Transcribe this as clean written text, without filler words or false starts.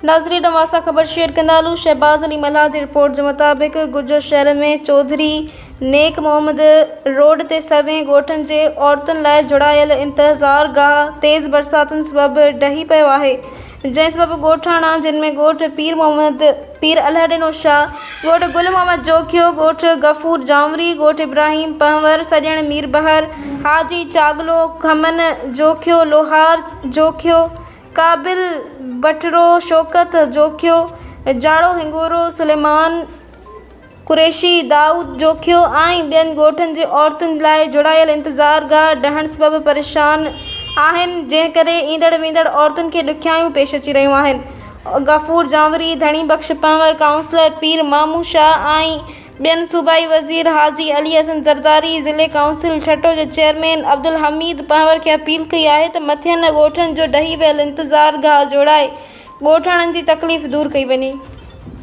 ناظرين اوهان سان خبر شيئر ڪندا هلون شهباز علي ملاح جي رپورٽ جي مطابق گجر شهر ۾ چوڌري نيڪ محمد روڊ تي سوين ڳوٺن جي عورتن لاء جوڙايل انتظار گاهه تيز برساتن سبب ڊهي پيو آهي جنهن سبب ڳوٺاڻا جن ۾ ڳوٺ پير محمد پير الهڏنو شاهه، ڳوٺ گل محمد جوکيو، ڳوٺ غفور جانوري، ڳوٺ ابراهيم پنهور، سڄڻ ميربحر، حاجي چاڳلو، کمن جوکيو، لوهار جوکيو، قابل بٺڙو، شوڪت جوکيو، جاڙو هنگورو، سليمان قريشي، دائود جوکيو ۽ ٻين ڳوٺن جي عورتن لاء جوڙايل انتظار گاهه ڊهڻ سبب پريشان آهن، جنهن ڪري ايندڙ ويندڙ عورتن کي ڏکيائيون پيش اچي رهيون آهن. غفور جانوري، ڌڻي بخش پنهور، ڪائونسلر پير مامو شاهه ۽ ٻين صوبائي وزير حاجي علي حسن زرداري، ضلعي ڪائونسل ٺٽو جي چيئرمين عبدالحميد پنهور کي اپيل ڪئي آهي ته مٿين ڳوٺن جو ڊهي ويل انتظار گاهه جوڙائي ڳوٺاڻن جي تڪليف دور ڪئي وڃي.